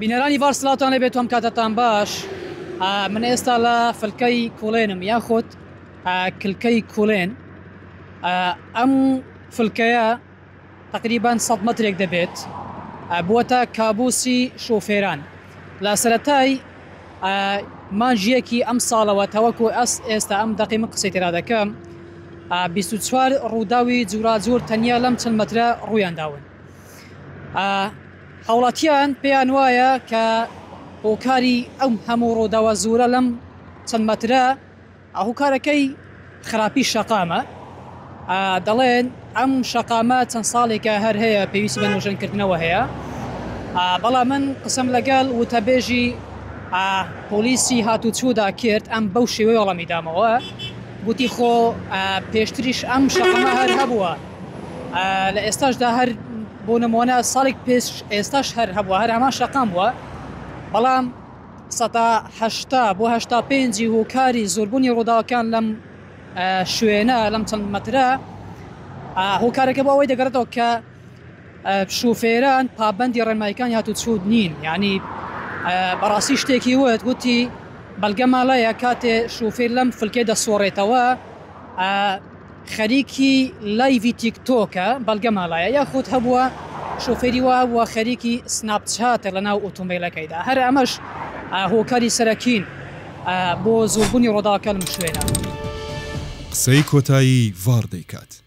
بینەرانی ڤار سڵاوتان لێبێت ئەم کاتەتان باش من ئێستا لە فلکەی کوڵێنم یاخود کلکەی کوڵێن ئەم فلکەیە تەقریبەن سەد مەترێک دەبێت بووەتە کابوسی شۆفێران لە سەرەتای مانگی یەکی ئەم ساڵەوە تاوەکو ئەس ئێستا ئەم دەقی من قسەی تێدا دەکەم 24 ڕووداوی جوراجور تەنیا لەم چەند مەترە ڕوویان داون هاوڵاتیان پێیان وایە کە هۆکاری ئەم هەموو ڕووداوە زۆرە لەم چەند مەترە هۆکارەکەی خراپی شەقامە، دەڵێن ئەم شەقامە چەند ساڵێکە هەر هەیە پێویستی بە نۆژەنکردنەوە هەیە، بەڵام من قسەم لەگەڵ وتەبێژی پۆلیسی هاتوچودا کرد ئەم بەو شێوەی وەڵامی دامەوە گوتی خۆ پێشتریش ئەم شەقامە هەر هەبووە لە ئێستاشدا هەر بۆ نمۆنە ساڵێک پێش ئێستاش هەر هەبووە هەر هەمان شەقام بووە بەڵام 80% بۆ 85 ی هۆکاری زۆربوونی ڕووداوەکان لەم شوێنە لەم چەند مەترە هۆکارەکە بۆ ئەوەی دەگەڕێتەوە کە شوفێران پابەندی ڕێنماییەکانی هاتوچوو نین یعنی بەڕاستی شتێکی وت وتی بەلگە ماڵەیە کاتێ شوفێر لەم فلکەی دەسۆڕێتەوە خەریکی لایڤی تیک تۆکە بەڵگە ماڵایە یاخود هەبووە شۆفێری وا هەبووە خەریکی سناپ چاتە لەناو ئۆتۆمبیلەکەیدا هەر ئەمەش هۆکاری سەرەکین بۆ زۆربوونی ڕووداوەکە لەم شوێنە. قسەی کۆتایی ڤاڕ دەیکات.